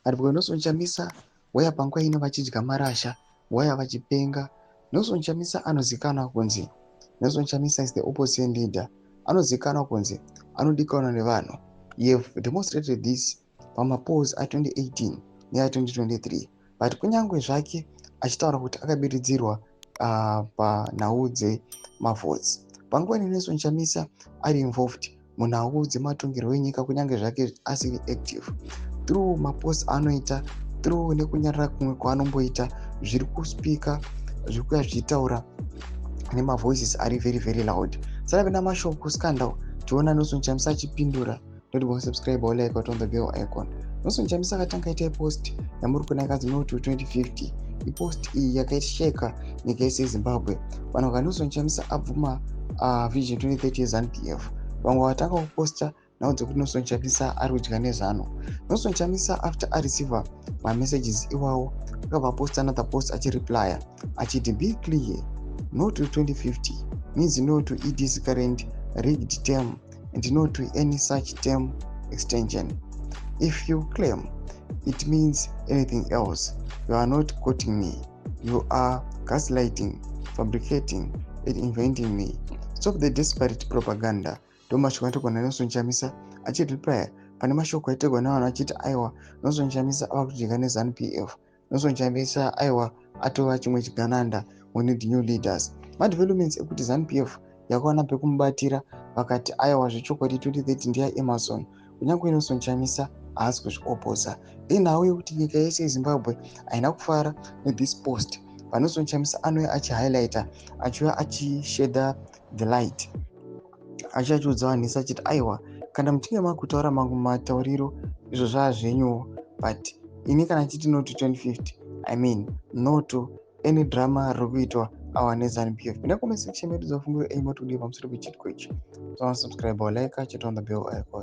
But Nelson Chamisa waya panguva ino vachidya marasha, waya vachipenga. Nelson Chamisa anozikanwa kunzi Nelson Chamisa is the opposition leader, anozikanwa kunzi anodikanwa nevanhu. He have demonstrated this pamapolls a2018 nea2023, but kunyange zvake achitaura kuti akabiridzirwa panhau dzemavotes, panguva ino Nelson Chamisa ari involved munhau dzematongerwo enyika, kunyange zvake asiri active. Through mapost anoita, through nekunyarara kumwe kwaanomboita, zviri kuspeaka, zviri kuya zvichitaura nemavoices ari very very loud. Saka pena mashoko scandal, tiona Nelson Chamisa achipindura. Don't subscribe or like on the bell icon. Nelson Chamisa akatanga ita post yamuri kuona yakanzi "No to 2050". Ipost iyi yakaisheka nyika yese yeZimbabwe. Vanhu vaka Nelson Chamisa abvuma Vision 2030 yeZANU PF, vamwe vatanga kuposta nhau dzekuti Nelson Chamisa ari kudya neZANU. Nelson Chamisa, after areceiva mamessages iwawo, akabva aposta another post achireplya achiti, "Be clear, no to 2050 means no to ED's current rigged term and no to any such term extension. If you claim it means anything else, you are not quoting me. You are gaslighting, fabricating and inventing me. Stop the desperate propaganda." Ndo mashoko aitegwa naNelson Chamisa achireplya pane mashoko aitegwa nevanhu achiti aiwa, Nelson Chamisa ava kudya neZANU PF, Nelson Chamisa aiwa atova chimwe chigananda, we need new leaders. Madevelopments ekuti ZANU PF yakawana pekumubatira, vakati aiwa, zvechokwadi 2030 ndeyaEmmerson, kunyange Nelson Chamisa haasi kuzvioposa. Inhau yekuti nyika yese yeZimbabwe haina kufara nethis post. PaNelson Chamisa anouya achihighlighta, achiuya achisheda the light, achiachiudza vanhu ese achiti aiwa, kana muchinge makutaura mamwe matauriro, izvo zvaa zvenyuwo, but ini kana chiti no to 2050, I mean no to any drama riri kuitwa awa neZANU PF. Pinda comment section medu, dzafungiro enyu, matodii pamusoro pechitiko ichi? So subscribe or like, chit on the bell icon.